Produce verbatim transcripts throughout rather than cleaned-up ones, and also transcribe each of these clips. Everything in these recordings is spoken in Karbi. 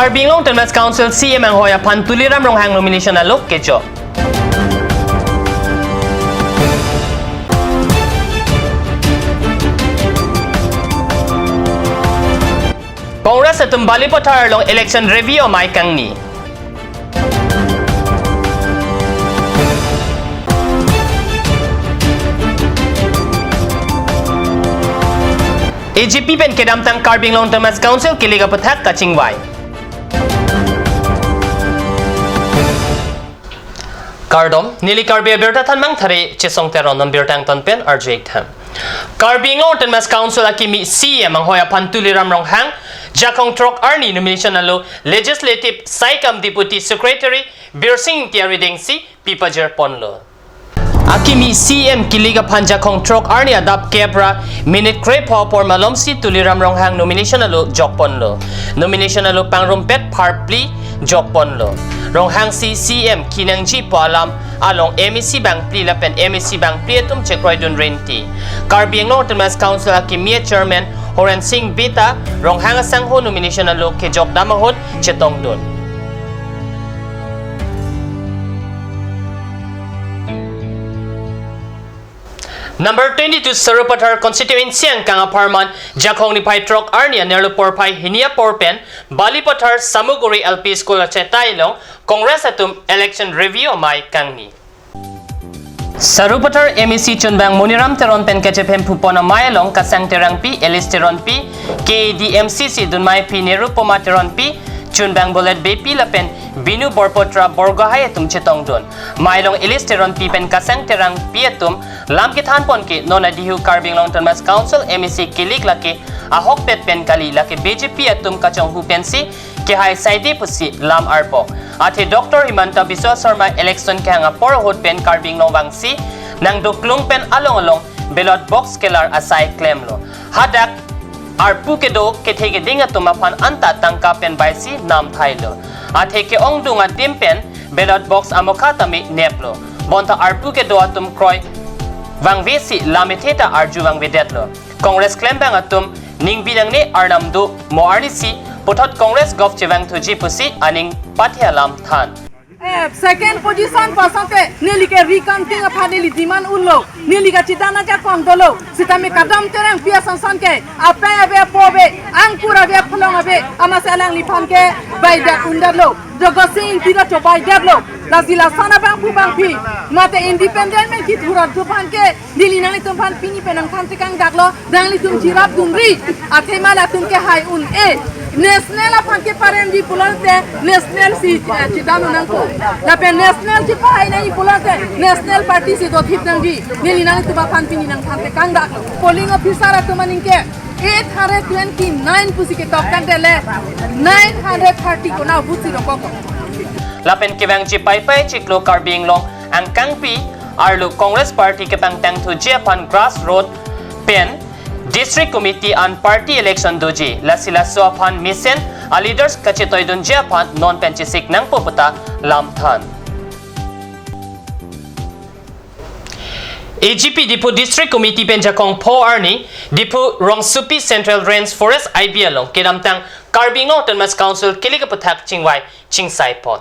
Karbi Anglong Autonomous Council C E M anghoi aphan Tuliram Ronghang nomination along kejok. Congress atum Balipathar along election review amei kangni. A G P pen kedamtang Karbi Anglong Autonomous Council kilik aputhak kachingvai. Kardom, neli Karbi Abirta Thanmang Thare Chesong Teron non birta angton pen arju-ik tha. Karbi Anglong Autonomous Council akimi C E M anghoi aphan Tuliram Ronghang, Jakhong throk arni nomination along Legislative Saikam Deputy Secretary Birsing Ingti arideng si pipajir ponlo. Akimi C E M kilik aphan Jakhong throk arni adap kep ra minute krepho apor malomsi Tuliram Ronghang nomination along jok ponlo. Nomination along pangrumpet phar phli jok ponlo. Ronghang si C E M kenangji pu alam along M A C bangphli lapen M A C bangphli atum chekroidun rinti. Karbi Anglong Autonomous Council akimi a Chairman Horen Sing Bey ta Ronghang asangho nomination along kejok dam ahut chetongdun. Number twenty-two Sarupathar constituency angkang apharman Jakhong niphai throk arni anerlo porphai hini apor pen Balipathar Samuguri L P School achetai along Congress atum election review amei kangni. Sarupathar M A C chunbang Moniram Teron pen kachephem phupon amei along Kasang Terangpi, Alice Teronpi, K A D M C C dunmai pi Nirupoma Teronpi, chunbang Bullet Beypi lapen Binu Borpotra Borgohai atum chetongdun. Amei along Alice Teronpi pen Kasang Terangpi atum lam kethan pon ke non adihu Karbi Anglong Autonomous Council M A C kilik lake ahokpet pen kali, lake B J P atum kachonghu pensi kehai saide pusi lam arbok. Athe Doctor Himanta Biswa Sarma election kehang apor ahut pen Karbi Anglong vangsi nangduklung pen along along ballot box kelar asai klemlo. Hadak arpu kedo kethe keding atum aphan anta tangka pen baisi nam thailo. Athe ke-ongdung adim pen ballot box amokha tame neplo. Bonta arpu kedo atum kroi vangvesi lam ethe ta arju vangvedetlo. Congress klembang atum ning binangne arnam do mo arnisi puthot Congress govt chevangthuji pusi aning pathe alam than. Eh, second position pasante neli ke recounting aphan neli demand unlo, neli ke chidana jakong dolo, sitame Kadam Terangpi asonson ke ape ave apo ave, angkur ave apholong ave, amatsi alangliphan ke baidak undetlo, Jagat Sing Ingti ta chobaidetlo, lasi lason abangphu bangphi mate independent pen kithur atum aphan ke neli nanglitum aphan pini pen nangthan tekang daklo, nanglitum chirap dunri, athema latum ke hai un-e. National aphan ke paremji pulote national si, eh, chidam nangkok. Lapen national chipahai nangji pulote national party si dothip nangji. Neli nanglitum aphan pini nangthan tekang daklo. Polling officer atum aning ke eight hundred twenty-nine pusi ketok tangte le nine hundred thirty konat booth si dokok. Lapen kevangji paipai chiklo Karbi Anglong angkangpi arlo Congress Party kepangtangthuji aphan grassroot pen District Committee an party election doji, lasi laso aphan mesen a leaders kachetoidunji aphan non pen chesik nangpo puta lam than. A G P Diphu District Committee pen Jakhong pho arni Diphu Rongsopi Central Range Forest I B along kedamtang Karbi Anglong Autonomous Council kilik aputhak chingvai chingsai pon.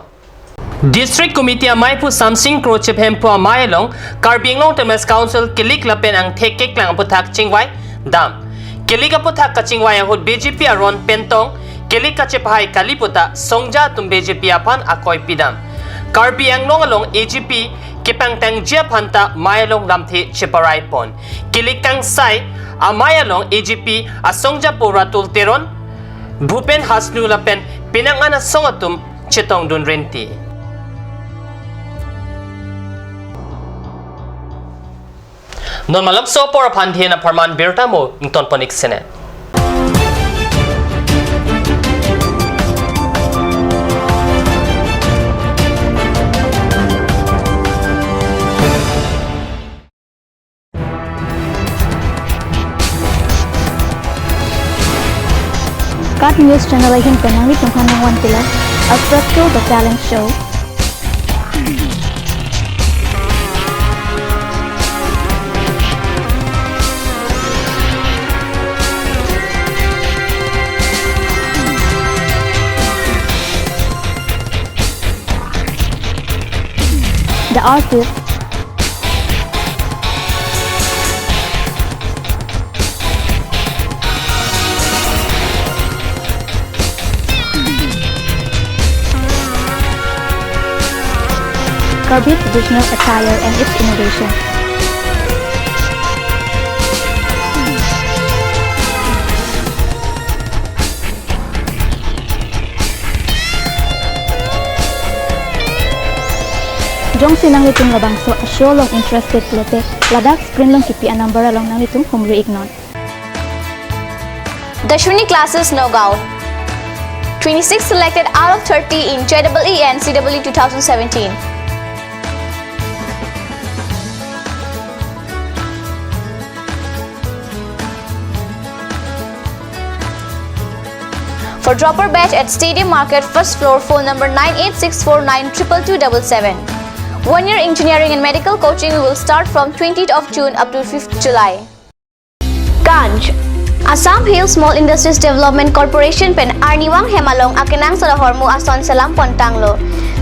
District Committee ameiphu Samsing Kro chephemphu amei along Karbi Anglong Autonomous Council kilik lapen angthek keklang aputhak chingvai dam. Kilik aputhak kachingvai ahut B J P aron pentong kilik kachepahai kali puta songja atum B J P aphan akoi pidam. Karbi Anglong along A G P kepangtangji aphan ta amei along lamthe cheparai pon. Kilik kangsai amei along A G P asongjapo Ratul Teron, Bhupen Hasnu lapen penang an asong atum chetongdun rinti. Non malomso apor aphan dien apharman birta mo ington pon-ik sene. KAT News Channel ahin pen nanglitum aphan nangvan pilo, Astrak Show, The Talent Show. Artist. Karbi traditional attire and its innovation. Jongsi nanglitum labangso a-show along interested pulote, ladak screen along kipi a-number along nanglitum humri iknon. Dashwini Classes, Nagaon. Twenty-six selected out of thirty in J E E and C E E two thousand seventeen. For dropper batch at Stadium Market, first floor, phone number nine eight six four nine triple two double seven. One year engineering and medical coaching will start from twentieth of June up to fifth July. Kanch. Assam Hill Small Industries Development Corporation pen Arnivang hem along akenangsot ahormu ason selam pon tanglo.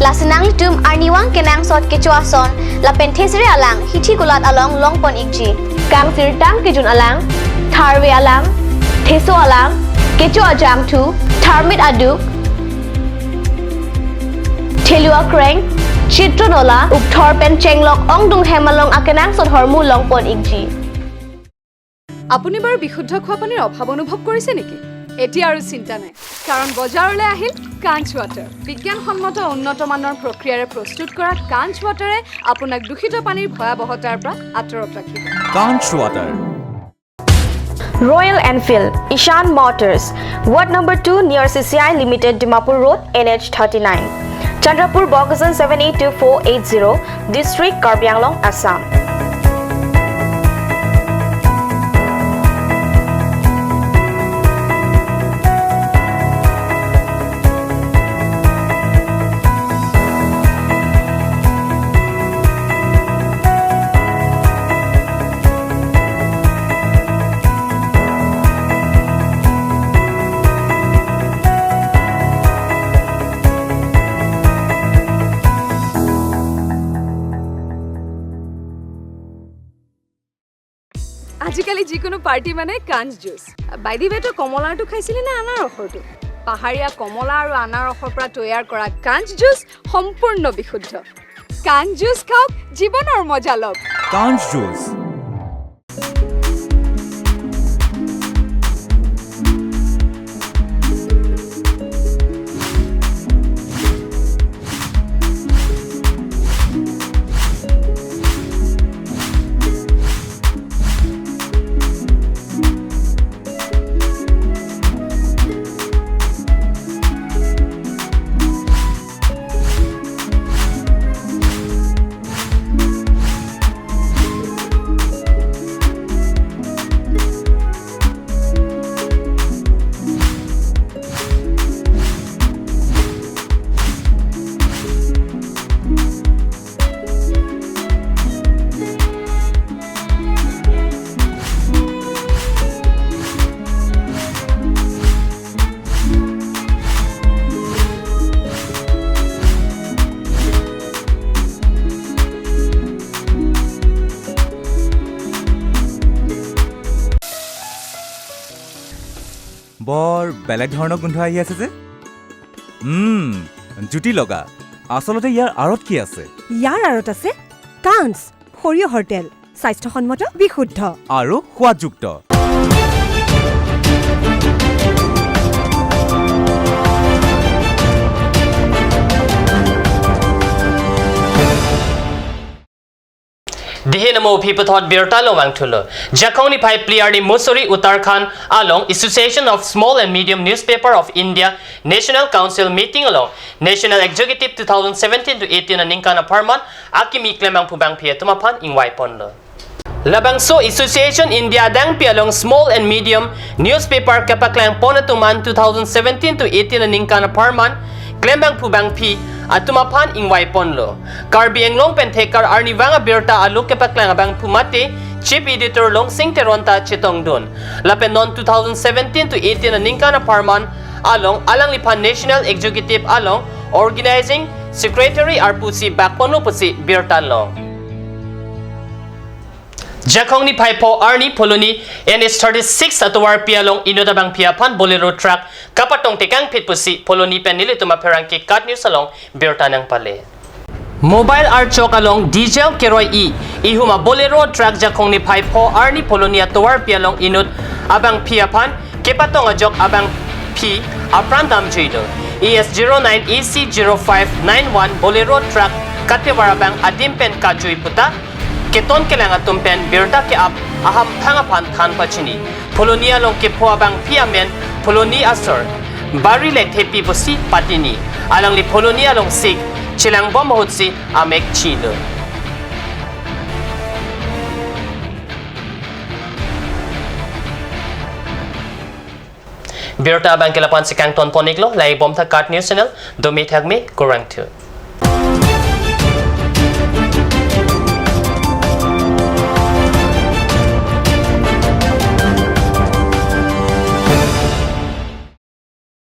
Lasi nanglitum Arnivang kenangsot kecho ason lapen thesere alang hithi kulat along long pon ikji. Kangsirtang kejun alang, tharve alang, theso alang, kecho ajangthu, tharmit aduk, thelu akreng, chitro nola, ukthor pen chenglok ongdung hem along akenangsot hormu long pon ikji. আপুনি বাৰু বিশুদ্ধ খোৱা পানীৰ অভাৱ অনুভৱ কৰিছে নেকি? এতিয়া আৰু চিন্তা নাই, কাৰণ বজাৰলৈ আহিল কাঞ্চ ৱাটাৰ। বিজ্ঞানসন্মত উন্নত মানৰ প্ৰক্ৰিয়াৰে প্ৰস্তুত কৰা কাঞ্চ ৱাটাৰে আপোনাক দূষিত পানীৰ ভয়াৱহতাৰ পৰা আঁতৰত ৰাখিব। Kanch Water. Royal Enfield, Ishan Motors, Ward number two near C C I Limited, Dimapur Road, N H thirty-nine, Chandrapur, Bokajan seven eight two four eight zero, District, Karbi Anglong, Assam. আজিকালি যিকোনো পাৰ্টি মানে কাঞ্চ juice. By the ৱে, তই কমলাৰটো খাইছিলি নে আনাৰসৰটো? পাহাৰীয়া কমলা আৰু আনাৰসৰ পৰা তৈয়াৰ কৰা কাঞ্চ জুচ সম্পূৰ্ণ বিশুদ্ধ। কাঞ্চ জুচ খাওক, জীৱনৰ মজা লওক। Kanch Juice. বৰ বেলেগ ধৰণৰ গোন্ধ আহি আছে যে। উম, জুতি লগা। আচলতে ইয়াৰ আঁৰত কি আছে? ইয়াৰ আঁৰত আছে কাঞ্চ, সৰিয়হৰ তেল, স্বাস্থ্যসন্মত, বিশুদ্ধ। আৰু সোৱাদযুক্ত। Dihe namo aphi puthot birta lomang thulo. Jakong niphai phli arni Mussoorie, Uttarakhand along Association of Small and Medium Newspaper of India National Council meeting along National Executive two thousand seventeen to eighteen aningkan apharman akimi klembangphu bangphi atum aphan ingvai ponlo. Labangso Association India adangpi along Small and Medium Newspaper kepaklang pon atum an two thousand seventeen to eighteen aningkan apharman klembangphu bangphi atum aphan ingvai ponlo. Karbi Anglong pen thekar arnivang abirta alo kepaklang abangphu mate Chief Editor Longsing Teron ta chetongdun. Lapen non two thousand seventeen to eighteen aningkan apharman along alangliphan National Executive along Organizing Secretary arpu si bak ponlo pusi birta long. Jakhong niphai pho arni Phuloni N H thirty-six atovarpi along inut abangpi aphan Bolero truck kapatong tekangphit pusi Phuloni pen nelitum apherangke KAT News along birta nangpale. Mobile archok along diesel keroi-i ihum a Bolero truck Jakhong niphai pho arni Phuloni atovarpi along inut abangpi aphan kepatong ajok abangpi apran damjuilo. E S zero nine E C zero five nine one Bolero truck katevar abang adim pen kajui puta keton kelang atum pen birta ke-ap ahamphang aphan than pachini. Phuloni along kepho abangpi amen Phuloni asor Bari Lekthepi pusi patini. Alangli Phuloni along sik chelangbom ahutsi amek chilo. Birta abangke lapu-ansi kangton pon-iklo, langdunbom tha KAT News Channel, dome thakme, kurvangthu.